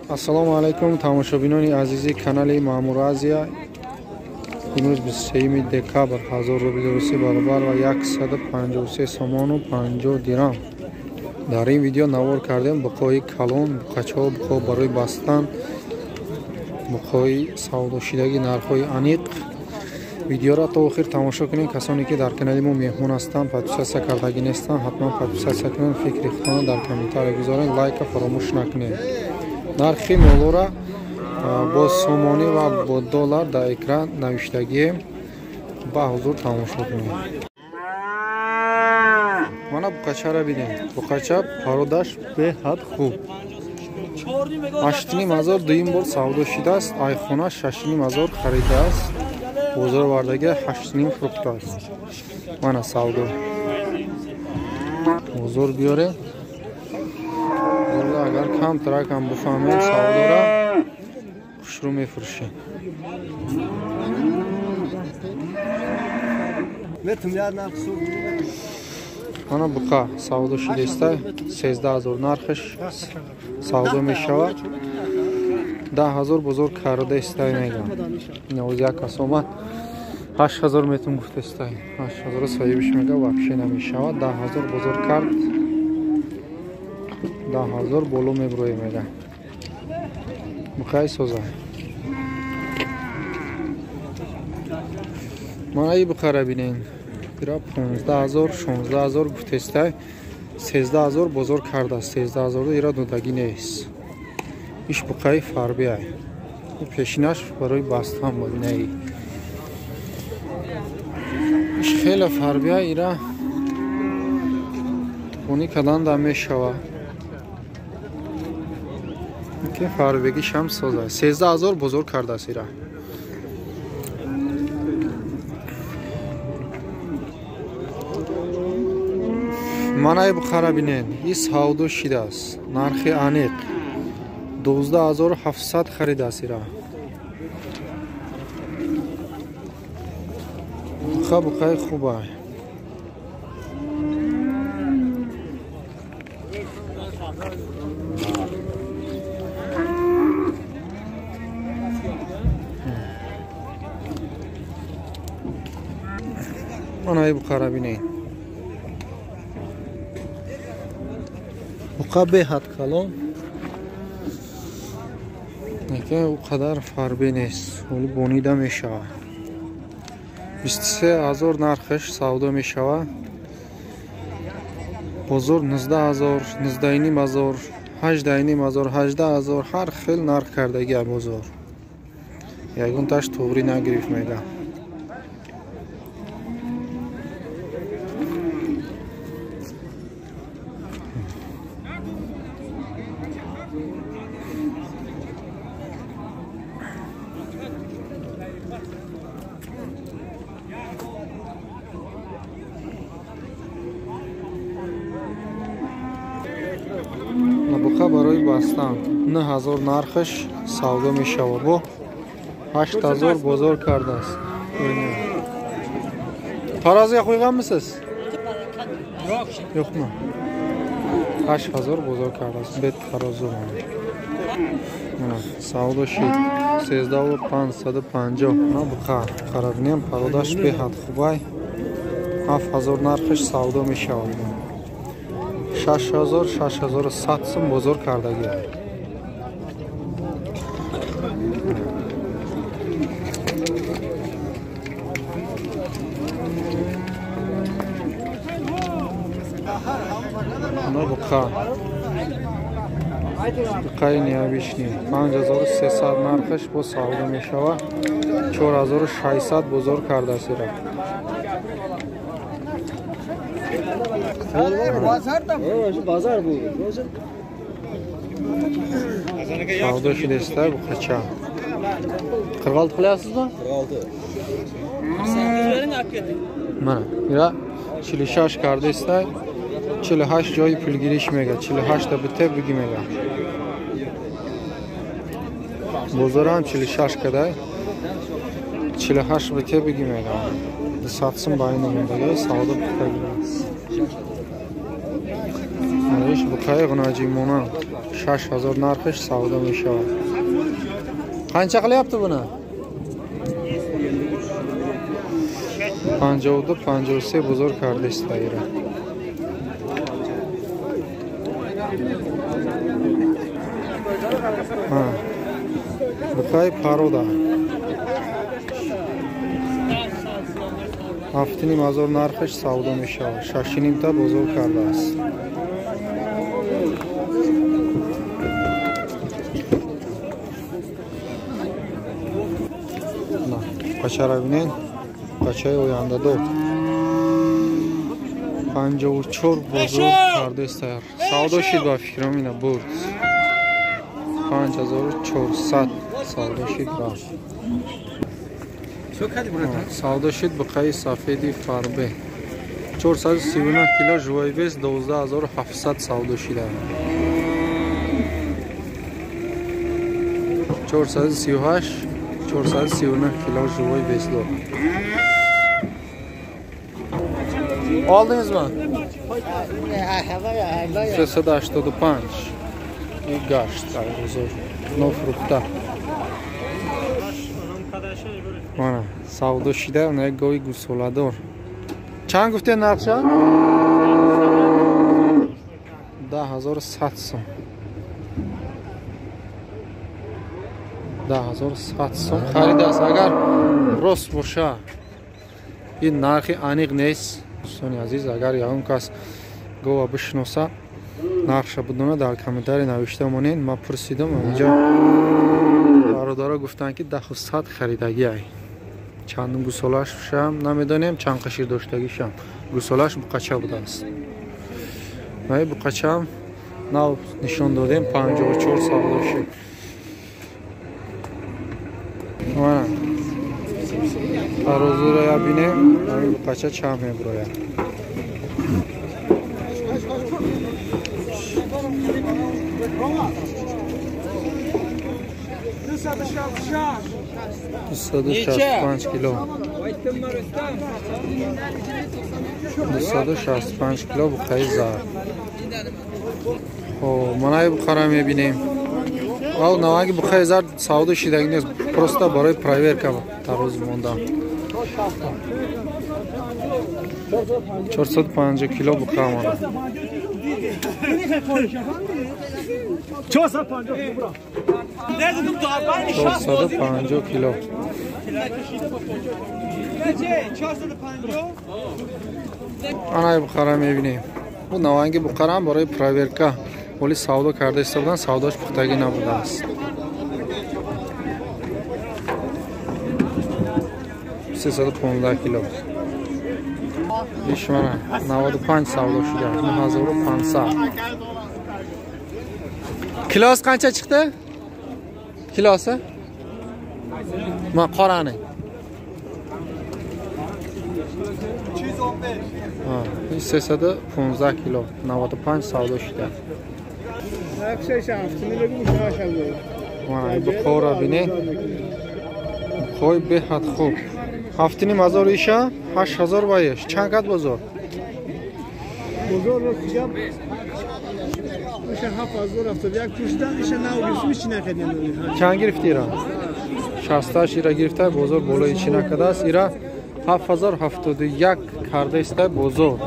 Ассалому алайкум тамошобинони азизи канали Маъмур Азия. Имрӯз 23 декабр 1000 рубли русӣ баробар ва 153 сомону 50 дирам. Дар ин видео навор кардем буқои калон, буқачаҳо, буқо барои бастан, буқои савдошидаги, нархҳои аниқ. Видеоро то охир тамошо кунед. Касоне ки дар канали мо меҳмон ҳастанд, подписатсия кардагӣ нестанд, ҳатман подписатсия кунанд, фикри худтонро дар комментария гузоред, лайка фаромӯш накунед. Нархи молора бо сомонӣ ва бо доллар дар экран навиштагием, ба ҳузур тамошо кунед. Мана буқачаро бинед. Буқача пародаш беҳад хуб. 8,5 ҳазор дуюм бор савдо шудааст. Айхона 6,5 ҳазор харидааст. Бозор овардага 8,5 фурӯхтааст. Мана савдо. Бозор биёре. Агар камтарак ҳам бифаҳмед савдора, хушрӯ мефурӯшед. Мана буқа савдо шудааста, 13 000 нархаш савдо мешавад. 10 000 бозор кардаиста мегам. Иноз як кас омад, 8000 метун гуфтаиста. 8000 соҳибиш мега вообще намешавад. 10 000 бозор кард, 10 000 боло меброи мега. Буқаи соза. Мана и буқара бинен. Ира 15 000, 16 000 гуфтестай, 13 000 бозор кардааст. 13 000 ира додагӣ нест. Иш буқаи фарбиай. Пешинаш барои бастан буд, неи. Иш хеле фарбиай, ира бонӣ кардан да мешава. Ки фарбегиш ҳам соза. 13 000 бозор кардааст ира. Манай бухара бинед. И савдо шидааст. Нархи аниқ 12 700 харидааст ира. Буқа буқаи хуба. Манай буқара бинед. Буқа беҳад калон, лекин ӯ қадар фарбе нест, вале бонида мешавад. 23 000 нархаш савдо мешавад. Бозор 19 000, 19,5 ҳазор, 18,5 ҳазор, 18 000 ҳар хел нарх кардагия бозор. Ягонташ туғрӣ нагирифт мега. Буқа барои бастан 9000 нархаш савдо мешавад. Бо 8000 бозор кардааст. Таразига қойғанмисиз? Yo'qmi? 8000 бозор кардааст. Бет тарозу. Mana савдо шид 13 550. На буқа қарабинем, пародаш беҳад хубай. 7000 нархаш савдо мешавад. 6000, 6100 сум бозор кардагӣ. На буқа. Буқаи необычный. 5300 нархаш бо савдо мешавад. 4600 бозор кардааст ира. Базар буд. Савдо шудааста буқача. 46 qilyapsizmi? 46. Mana, ира 46 кардаиста, 48 ҷои пулгириш мега, 48 та бите буги мега. Бозорам 46 кадай, 48 бите буги мега. 200 сум ба ин мондаги савдо пухтагиаст. Иш буқаи ғунаҷимонанд. 6000 нархиш савдо мешавад. Qancha qilyapti buni? 52 53 бозор кардааст ира. Буқаи парода 7,5 ҳазор нархаш савдо мешавад. 6,5 та бозор кардааст. Буқачаро бинед, буқачаи ояндадор 54 бозор кардааст. Савдо шид ба фикрам, ина бурд. 5400 савдо шид рафт. Савдо шид буқаи сафеди фарбе 439 кило живой вес 12700 савдо шида. 438 439 кило живой вес дорад. Oldingizmi? 385 и гашт бозор нофрухта. Мана савдо шида як гови гусоладор. Чанд гуфте нархша? 10100 сом. 10100 сом харид аст. Агар рост боша, ин нархи аниқ нест. Дӯстони азиз, агар ягон кас гова бишиноса, нархша бидона, дар комментарий навишта монед. Ман пурсидам, инҷа бародаро гуфтанд ки 1100 харидагиай. Чандум гусолашам намедонем, чанд қашир доштагишам. Гусолаш буқача будааст. Май буқачам нав нишон додем, 54 савдо шуд. Мана тарозуро я бинем, ҳамин буқача чанд мебурояд. 265 кило. 265 кило буқаи зард. Хоб, манаи буқаро мебинем. Ав наваги буқаи зард савдо шидаги нест, просто барои проверка тарозу мондам. 450 кило буқа мона. 450 кило. Анаи буқара мебинем. Бу наванги буқарам барои проверка оли савдо карда истодан, савдош пухтагӣ набудааст. 315 кило. Иш мана 95 савдо шуда, 9500. Kilosi qancha chiqdi? Kilosi? Ma qorani. Ha, 315 кило, 95 савдо шуда. Мана буқора бинед. Буқои беҳад хуб. 7,5 ҳазор иша, 8000 ваеш. Чанд кат бозор? Бозор ростигап иша 7071 пуштан иша нав гирифтим, ичи накардем. Чанд гирифти ира? 68 ира гирифта, бозор болои ичи накардааст. Ира 7071 карда иста бозор.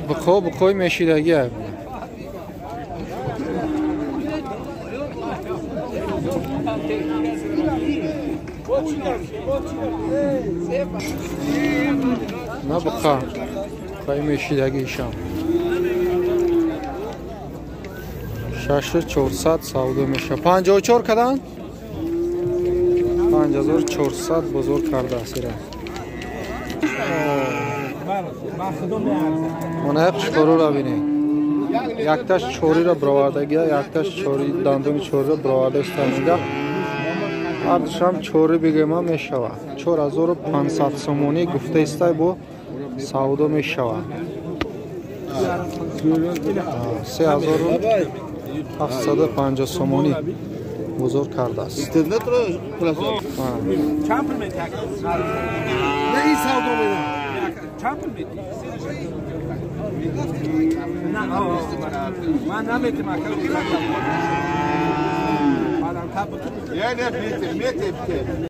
Буқо буқои мешидагӣ. На буқа буқаи мешидагиишам 6400 савдо мешавад. 54 карданд? 5400 бозор кардааст ира. Мана як чоруро бинед. Якташ чориро баровардагия, якташ чори дандони чориро бароварда истода. Ҳардушам чори бигема мешавад. 4500 сомонӣ гуфта истай бо савдо мешавад. 3750 сомонӣ бозор кардааст. Ман наметим ака.